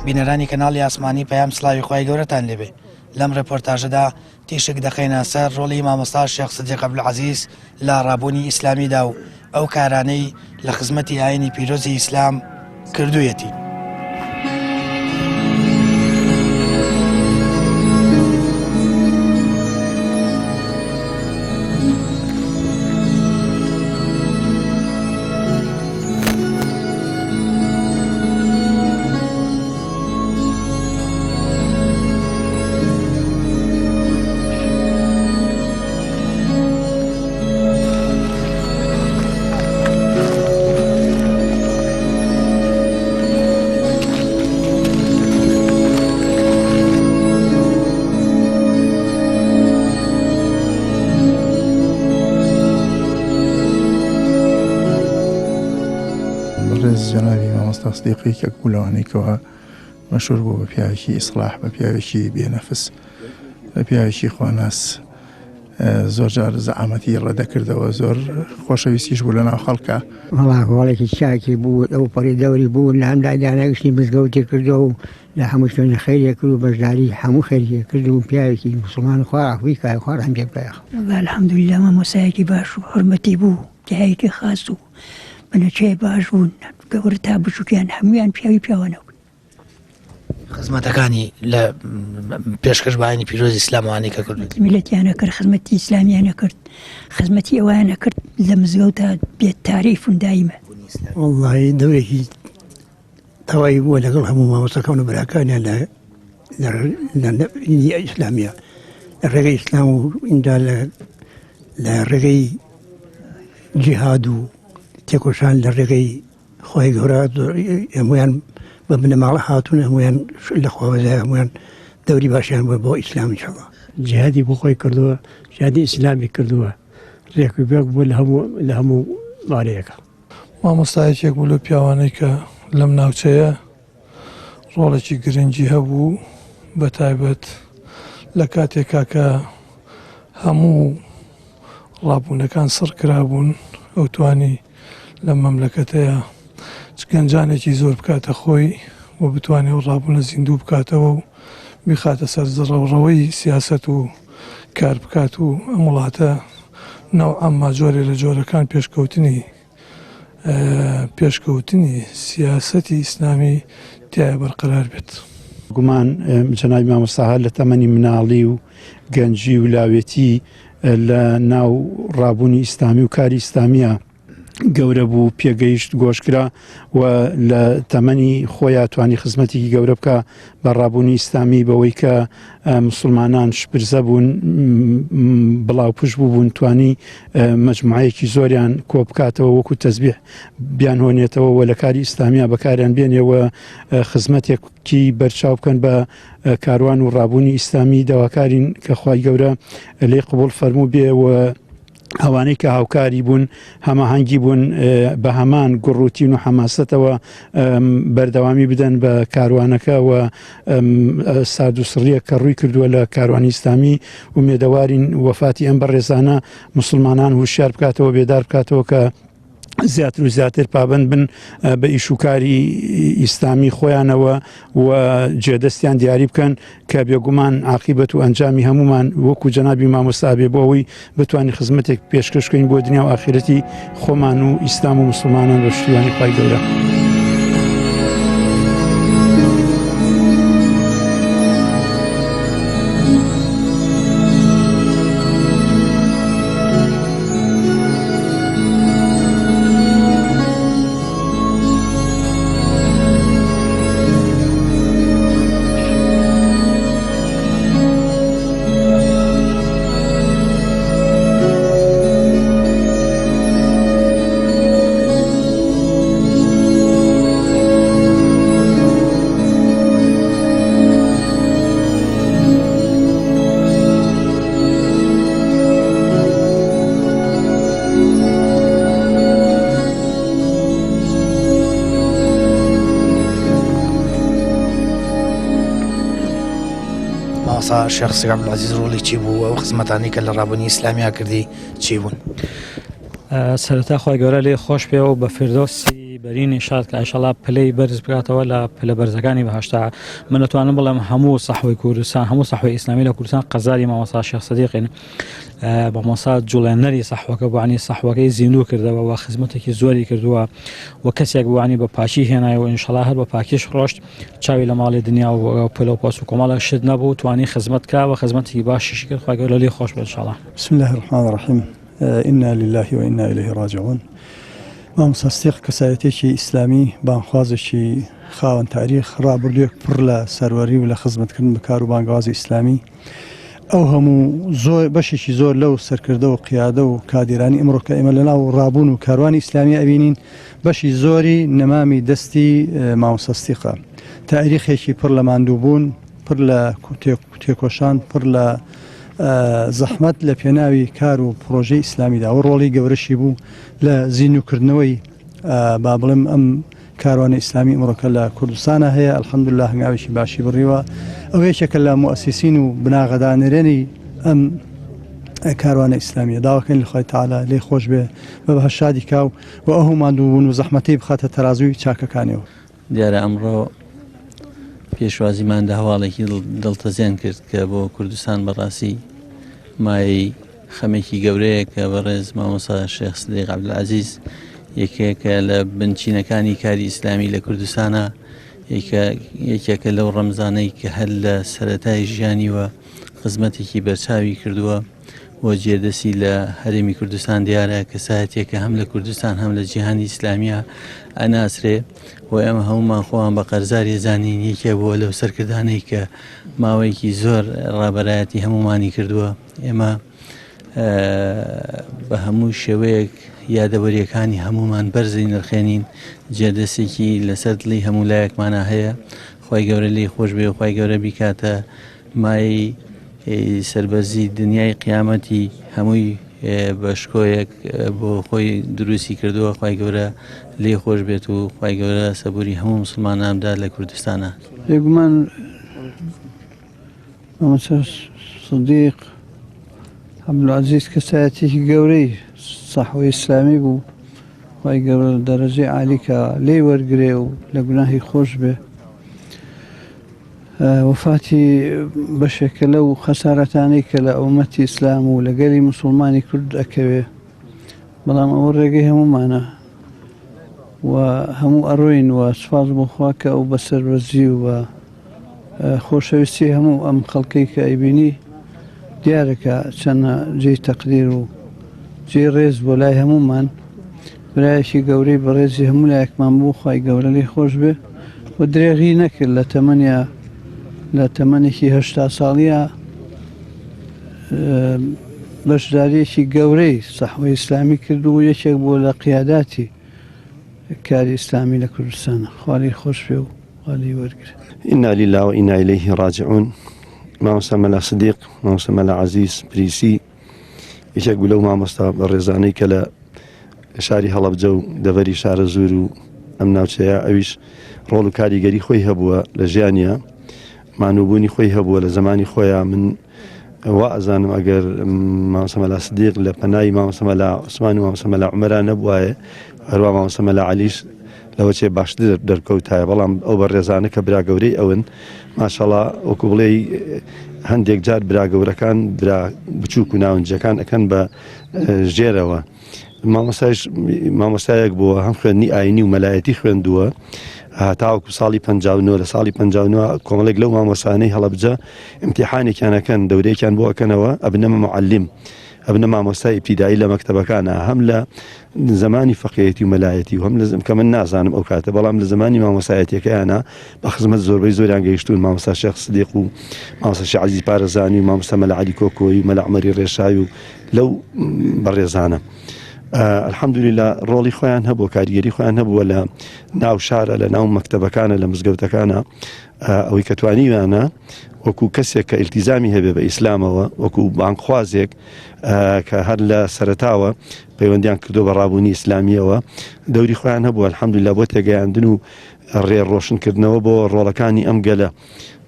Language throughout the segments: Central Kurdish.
بینەرانی کەناڵی ئاسمانی پەیام سڵاوی خوای گەورەتان لێبێ لەم ڕێپۆرتاژەدا تیشک دەخەینە سەر ڕۆڵی مامۆستا شێخ سدیق عەبدولعەزیز لە ڕابوونی ئیسلامیدا و ئەو کارانەی لە خزمەتی ئاینی پیرۆزی ئیسلام کردوویەتی. بەڕێز جەنابی مامۆستا سدیق یەکێک بوو لەوانەی کەوا مەشهور بوو بە پیاوێکی ئیسڵاح بە پیاوێکی بێنەفس بە پیاوێکی خواناس زۆر جار زەعامەتی ڕەدەکردەوە زۆر خۆشەویستیش بوو لە ناو خەڵکە وەڵا هۆڵێکی چاکی بوو ئەو پەڕی دەوری بوو لە هەم لای داناگشتی مزگەوتی کردەوە و لە هەموو شوێنە خەیرێ کرد و بەشداری هەموو خەیرێ کرد و پیاوێکی موسڵمان خوا عەفوی کا خوا ڕەحم پێ بکا. وەڵا الحمدللە مامۆستایەکی باش و حورمەتی بوو پیاوێکی خاس و بنەچەی باش بوون گەورە تا بچووکیان هەموویان پیاوی پیاوانە بوون. خزمەتەکانی لە پێشکەش بە ئاینی پیرۆزی ئیسلاموانی کە کردوویەتی. میللەتیانە کرد خزمەتی ئیسلامیانە کرد خزمەتی ئەوانە کرد لە مزگەوتا بێ تاریفون دایمە. وەڵڵاهی دەورێکی تەواوی بووە لەگەڵ هەموو مامۆستاکان و براکانیان لە لە ئیسلامیە لە ڕێگەی ئیسلام و ئینجا لە لە ڕێگەی جیهاد و تێکۆشان لە ڕێگەی خۆی گەورە هەمویان بە بنەماڵە هاتوون هەمویان لە خۆوەزای هەمویان دەوری باشیان بووە بۆ ئیسلام انشاءاللە. جیهادی بۆ خۆی کردووە جیهادی ئیسلامی کردووە ڕێک و پێک بووە لە هەموو لە هەموو بارەیەکە. مامۆستا یەکێک بوو لەو پیاوانەی کە لەم ناوچەیە ڕۆڵێکی گرنگی هەبوو بە تایبەت لە کاتێکا کە هەموو ڕابوونەکان سڕ کرابوون ئەو توانی لەم مەملەکەتەیە چ گەنجانێکی زۆر بکاتە خۆی و بتوانێ و ڕابوونە زیندوو بکاتەوە و بیخاتە سەر زڕەوڕەوەی سیاسەت و کار بکات و ئەم وڵاتە نەوعەمما جۆرێ لە جۆرەکان پێشکەوتنی پێشکەوتنی سیاسەتی ئیسلامی تیایا بەرقەرار بێت. گومان جەنابی مامۆستا هەر لە تەمەنی مناڵی و گەنجی و لاوێتی لە ناو ڕابوونی ئیسلامی و کاری ئیسلامیە گەورە بوو پێگەیشت گۆشکرا و لە تەمەنی خۆیا توانی خزمەتێکی گەورە بکە بە ڕابوونی ئیسلامی بەوەی کە مسلمانان شپرزە بوون بڵاو پشت بوو بوون توانی مجموعەیەکی زۆریان کۆ بکاتەوە وەکو تەزبیح بیان هۆنێتەوە و لە کاری ئیسلامیا بەکاریان بێنێەوە خزمەتێکی بەرچاو بکەن بە کاروان و ڕابوونی ئیسلامی داواکارین کە خوای گەورە لێ قبول فەرموو بێ و ئەوانەی کە هاوکاری بوون هەماهەنگی بوون بە هەمان گوڕوتین و حەماسەتەوە بەردەوامی بدەن بە کاروانەکە و سارد و سڕیە کە ڕووی کردووە لە کاروانی ئیسلامی ومێدەوارین وەفاتی ئەم بەڕێزانە مسلمانان هوشیار بکاتەوە بێدار بکاتەوە کە زیاتر و زیاتر پابند بن بە ئیشوکاری ئیسلامی خۆیانەوە و جێدەستیان دیاری بکەن کە بێگومان عاقیبەت و ئەنجامی هەمومان وەکو جەنابی مامۆستا بێ بۆ ئەوەی بتوانین خزمەتێک پێشکەش بکەین بۆ دنیا و ئاخیرەتی خۆمان و ئیسلام و مسلمانان بە پشتیوانی خوای گەورە. مامۆستا شێخ سیف عەبدولعەزیز ڕۆڵی چی بوو ئەو خزمەتانی کە لە ڕابوونی ئیسلامیا کردی چی بوون؟ سەرەتا خوای گەورە لێی خۆش بێ و بە فردۆسی بەرینی شاد کە ئیشەڵا پلەی بەرز بکاتەوە لە پلە بەرزەکانی بەهەشتا. من دەتوانم بڵێم هەموو سەحوەی کوردستان، هەموو سەحوەی ئیسلامی لە کوردستان قەزاری مامۆستا شێخ سدیقین. مامۆستا جوڵێنەری سەحوەکە بوو، یانی سەحوەکەی زیندوو کردەوە و خزمەتێکی زۆری کردووە و کەسێک بوو یانی بە پاکی هێنای و ئینشەڵا هەر بە پاکیش ڕۆشت. چاوی لە ماڵی دنیا و پلە و پۆست و کۆمەڵێک شت نەبوو، توانی خزمەت کا و خزمەتێکی باشیشی کرد. خوای گەورە لێی خۆش بێت ئینشەڵا. بسم اللە الرحمن الرحیم انا للە و انا الیه راجعون مامۆستا ستیق کەسایەتێکی ئیسلامی بانگخوازێکی خاوەن تاریخ ڕابردووێک پڕ لە سەروەری و لە خزمەتکردن بە کار و بانگەوازی ئیسلامی ئەو هەموو زۆر بەشێکی زۆر لەو سەرکردە و قیادە و کادیرانی ئمڕۆ کە ئێمە لەناو ڕابوون و کاروانی ئیسلامی ئەبینین بەشی زۆری نەمامی دەستی مامۆستا ستیقە تاریخێکی پڕ لە ماندووبوون پڕ لە تێکۆشان پڕ لە زەحمەت لە پێناوی کار و پڕۆژەی ئیسلامیدا و ڕۆڵی گەورەشی بوو لە زیندووکردنەوەی با بڵێم ئەم کاروانە ئیسلامی ئمڕۆکە لە کوردستانە هەیە الحمدلله هەنگاوێکی باشی بڕیوە ئەو یەکێکە لە موئەسیسین و بناغەدانەرێنی ئەم کاروانە ئیسلامیە داواکەین لە خوای تەعالا لێی خۆش بێ بە بەهەشت شادی کا و و ئەو ماندووبوون و زەحمەتەی بخاتە تەرازووی چاکەکانیەوە. دیارە ئەمڕۆ پێشوازیمان لە هەواڵێکی دڵتەزێن کرد کە بۆ کوردستان بەڕاستی مایەی خەمێکی گەورەیە کە بەڕێز مامۆستا شێخ سدیق عەبدولعەزیز یەکێکە لە بنچینەکانی کاری ئیسلامی لە کوردستانە یەکێکە لەو ڕەمزانەی کە هەر لە سەرەتای ژیانیوە خزمەتێکی بەرچاوی کردووە و جێدەستی لە هەرێمی کوردستان دیارە کەسایەتێکە هەم لە کوردستان هەم لە جیهانی ئیسلامیە ئەناسرێ و ئێمە هەمومان خۆمان بە قەرزاری زانین یەکێ بووە لەو سەرکردانەی کە ماوەیەکی زۆر ڕابەرایەتی هەمومانی کردووە ئێمە بە هەموو شێوەیەک یادەوەریەکانی هەمومان بەرزی نرخێنین جێدەستێکی لەسەر دڵی هەموو لایەکمانە هەیە خی گەورە لی خۆش بێ و خی گەورە بیکاتە مایەی سەربەرزی دنیای قیامەتی هەمووی بە شکۆیەک بۆ خۆی دروستی کردووە خوای گەورە لێی خۆش بێت و خوای گەورە سەبوری هەموو مسلمانان بدات لە کوردستانە. بێگومان مامۆستا سدیق عەبدولعەزیز کەسایەتیەکی گەورەی سەحوەی ئیسلامی بوو خوای گەورە دەرەجەی عالی کە لێی وەرگرێ و لە گوناهی خۆش بێ. وەفاتی بەشێکە لەو خەسارەتانەی کە لە ئومەتی ئیسلام و لە گەلی موسڵمانی کورد ئەکەوێ، بەڵام ئەوە ڕێگەی هەموومانە و هەموو ئەڕۆین و سوپاس بۆ خوا کە ئەو بە سەربەرزی و بە خۆشەویستی هەموو ئەم خەڵکەی کە ئەیبینی دیارە کە چەندە جێی تەقدیر و جێی ڕێز بۆ لای هەموومان. برایەکی گەورەی بەڕێزی هەموو لایەکمان بوو خوای گەورە لێی خۆش بێ و درێغی نەکرد لە تەمەنیا لە تەمەنێکی 80 ساڵیە بەشداریەکی گەورەی سەحوەی ئیسلامی کرد و یەکێک بوو لە قیاداتی کاری ئیسلامی لە کوردستان خوا لێی خۆش بێ و خوا لێی وەرگرێ. انا للە و انا الیه راجعون مامۆستا مەلا سدیق مامۆستا مەلا عەزیز پریسی یەکێک بوو لەو مامۆستا بەڕێزانەی کە لە شاری هەڵەبجە و دەڤەری شارەزوور و ئەم ناوچەیە ئەویش ڕۆڵ و کاریگەری خۆی هەبووە لە ژیانە مانوبوونی خۆی هەبووە لە زمانی خۆیان من وا ئەزانم ئەگەر مامۆستا مەلا سدیق لە پەنای مامۆستا مەلا عوسمان و مامۆستا مەلا عومەرا نەبوایە هەروە مامۆستا مەلا عەلیش لەوە چێ باشتر دەرکەوتایە بەڵام ئەو بەڕێزانە کە برا گەورەی ئەون ماشەڵا وەکو بڵێ هەندێک جار برا گەورەکان برا بچووک و ناونجەکان ئەکەن بە ژێرەوە مامۆستایش مامۆستایەک بووە هەم خوێندنی ئاینی و مەلایەتی خوێندووە هەتاوەکو ساڵی 59 لە ساڵی 59 کۆمەڵێک لەو مامۆسانەی هەڵەبجە امتحانێکیان ئەکەن دەورەیەکیان بۆ ئەکەنەوە ئەبنە معلم ئەبنە مامۆستای ئیبتیدایی لە مەکتەبەکانە هەم لە زمانی فەقێیەتی و مەلایەتی و هەم لە کە من نازانم ئەو کاتە بەڵام لە زمانی مامۆستایەتیەکەیانە بە خزمەت زۆربەی زۆریان گەیشتوون مامۆستا شێخ سدیق و مامۆستا شێخ عەزیز پارەزانی و مامۆستا مەلا عەلی کۆکۆیی و مەلا عومەری ڕێشاوی و لەو بەڕێزانە الحمدللە ڕۆڵی خۆیان هەبوو کاریگەری خۆیان هەبووە لە ناو شارە لە ناو مەکتەبەکانە لە مزگەوتەکانە ئەوەی کە توانیویانە وەکو کەسێک کە ئیلتیزامی هەبێ بە ئیسلامەوە وەکو بانگخوازێک کە هەر لە سەرەتاوە پەیوەندیان کردو بە ڕابوونی ئیسلامیەوە دەوری خۆیان هەبوو الحمدلله بۆ تێگەیاندن و ڕێ ڕۆشنکردنەوە بۆ ڕۆڵەکانی ئەم گەلە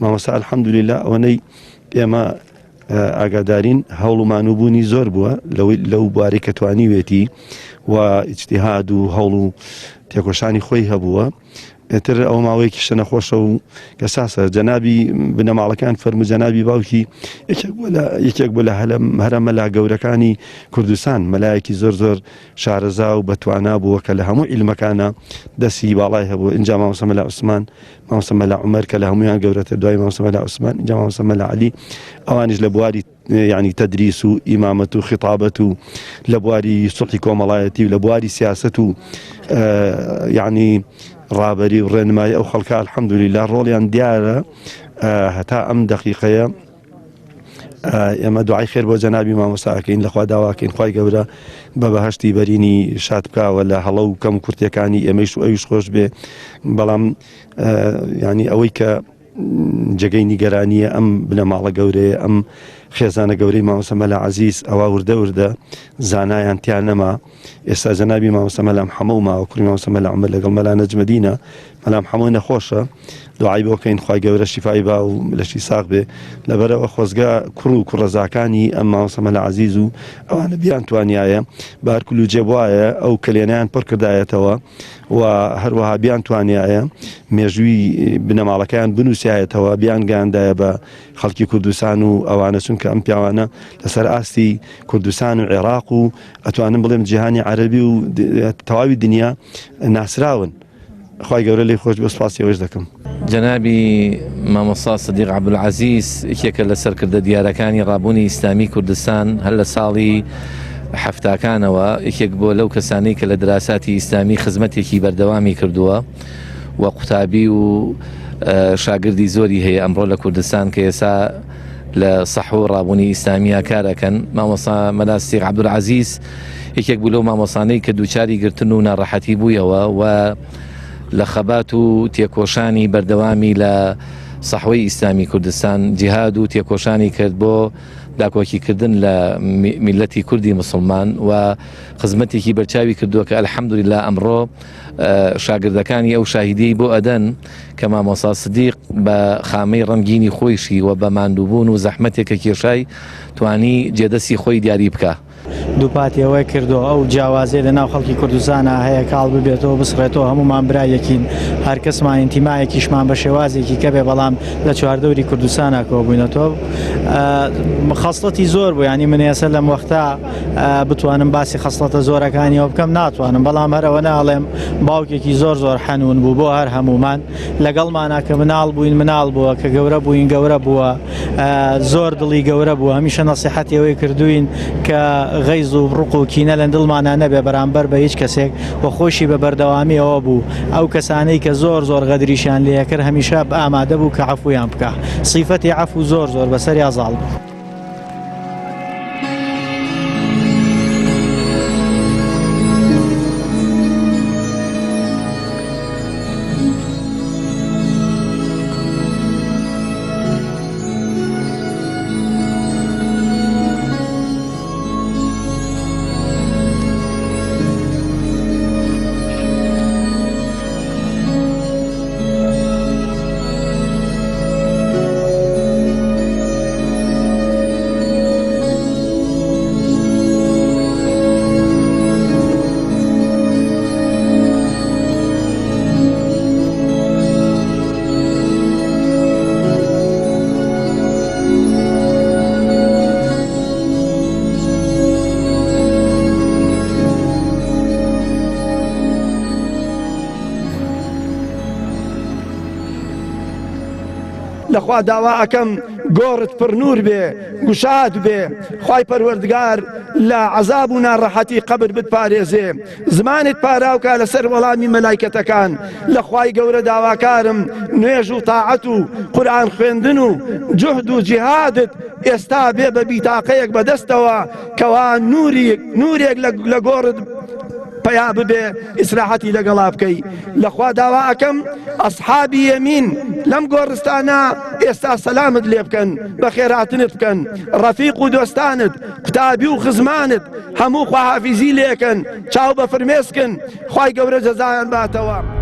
مامۆستا الحمدلله ئەوەنەی ئێمە ئاگادارین هەوڵ و مانووبوونی زۆر بووە لەوەی لەو بوارەی کە توانیوێتی و ئیجتیهاد و هەوڵ و تێکۆشانی خۆی هەبووە ئیتر ئەو ماوەیەکیشە نەخۆشە و کەساسە جەنابی بنەماڵەکان فەرموو جەنابی باوکی یەکێک بووە لە یەکێک بوو لە هەلە هەرە مەلا گەورەکانی کوردستان مەلایەکی زۆر زۆر شارەزا و بەتوانا بووە کە لە هەموو عیلمەکانە دەستی باڵای هەبوو ئینجا مامۆستا مەلا عوسمان مامۆستا مەلا عومەر کە لە هەموویان گەورەتر دوای مامۆستا مەلا عوسمان ئینجا مامۆستا مەلا عەلی ئەوانیش لە بواری یانی تەدریس و ئیمامەت و خیتابەت و لە بواری سوڵحی کۆمەڵایەتی و لە بواری سیاسەت و یعنی ڕابەری و ڕێنمایی ئەو خەڵکە الحەمدللە ڕۆڵیان دیارە هەتا ئەم دەقیقەیە ئێمە دوعای خێر بۆ جەنابی مامۆساکەین لەخوا داواکەین خوای گەورە بە بەهشتی بەرینی شاد بکاوە لە هەڵە و کەم کورتەکانی ئێمەیش و ئەویش خۆش بێ بەڵام ینی ئەوەی کە جێگەی نیگەرانییە ئەم بنەماڵە گەورەیە، ئەم خێزانە گەورەی مامۆستا مەلا عەزیز ئەوا وردە وردە زانایان تیا نەما. ئێستا جەنابی مامۆستا مەلا محەمەو ماوە، کوڕی مامۆستا مەلا عومەر لەگەڵ مەلا نەجمەدینە. مەلا محەمەو نەخۆشە، دوعای بۆ کەین خوای گەورە شیفای با و لەشی ساغ بێ. لەبەرئەوە خۆزگە کوڕ و کوڕەزاکانی ئەم مامۆستا مەلا عەزیز و ئەوانە بیانتوانیایە بارکل و جێبوایە ئەو کەلێنەیان پڕ کردایەتەوە. و هەروەها بیانتوانیایە مێژووی بنەماڵەکەیان بنووسایەتەوە بیانگەیاندایە بە خەڵکی کوردستان و ئەوانە چونکە ئەم پیاوانە لەسەر ئاستی کوردستان و عێراق و ئەتوانم بڵێم جیهانی عەرەبی و تەواوی دنیا ناسراون خوای گەورە لێی خۆش بێ سوپاسی ئەوەش دەکەم. جەنابی مامۆستا سدیق عەبدولعەزیز یەکێکە لە سەرکردە دیارەکانی ڕابوونی ئیسلامی کوردستان هەر لە ساڵی حەفتاکانەوە یەکێک بووە لەو کەسانەی کە لە دراساتی ئیسلامی خزمەتێکی بەردەوامی کردووە و قوتابی و شاگردی زۆری هەیە ئەمڕۆ لە کوردستان کە ئێسا لە سەحو و ڕابوونی ئیسلامیە کار ئەکەن مامۆستا مەلا سدیق عەبدولعەزیز یەکێک بوو لەو مامۆسانەی کە دووچاری گرتن و ناڕەحەتی بوویەوە و لە خەبات و تێکۆشانی بەردەوامی لە سەحوەی ئیسلامی کوردستان جیهاد و تێکۆشانی کرد بۆ داکۆکیکردن لە میللەتی کوردی مسوڵمان و خزمەتێکی بەرچاوی کردووە کە الحمدللە ئەمڕۆ شاگردەکانی ئەو شاهیدیەی بۆ ئەدەن کە مامۆستا سدیق بە خامەی ڕەنگینی خۆیشی و بە ماندووبوون و زەحمەتێک کە کێشای توانی جێدەستی خۆی دیاری بکا. دووپاتی ئەوەی کردەوە، ئەو جیاوازیە لە ناو خەڵکی کوردستانا هەیە کاڵ ببێتەوە بسڕێتەوە هەموومان برای یەکین هەرکەسمان ئینتیمایەکیشمان بە شێوازێکی کە بێ بەڵام لە چواردەوری کوردستانا کۆبووینەتەوە خەسڵەتی زۆر بوو ینی من ئێستا لەم وەختە بتوانم باسی خەسڵەتە زۆرەکانیەوە بکەم ناتوانم بەڵام هەرەوە ناڵێم باوکێکی زۆر زۆر حەنون بوو بۆ هەر هەمومان لەگەڵمانە کە مناڵ بووین مناڵ بووە کە گەورە بووین گەورە بووە زۆر دڵی گەورە بوو هەمیشە نەسیحەتی ئەوەی کردوین کە غەیز و ڕق و کینە لە دڵمانە نەبێ بەرامبەر بە هیچ کەسێک و خۆشی بە بەردەوامی ئەوە بوو ئەو کەسانەی کە زۆر زۆر غەدریشیان لێکرد هەمیشە ئامادە بوو کە عەفویان بکا سیفەتی عەفو زۆر زۆر بەسەریا زاڵ بوو. لەخوا داوا ئەکەم گۆڕت پڕ نور بێ گوشاد بێ خوای پەروەردگار لە عەزاب و ناڕەحەتی قەبر بتپارێزێ زمانت پاراو کا لەسەر وەڵامی مەلایکەتەکان لە خوای گەورە داواکارم نوێژ و تاعەت و قورئان خوێندن و جوهد و جیهادت ئێستا بێ بە بیتاقەیەک بەدەستەوە کەوا نوری نورێک لە گۆڕت پەیا ببێ ئیسراحەتی لەگەڵا بکەی لەخوا داوا ئەکەم ئەسحابی یەمین لەم گۆڕستانە ئێستا سەلامت لێ بکەن بەخێراتنت بکەن ڕەفیق و دۆستانت قوتابی و خزمانت هەموو خواحافیزی لێکەن چاو بە فرمێسکن خوای گەورە جەزایان باتەوە.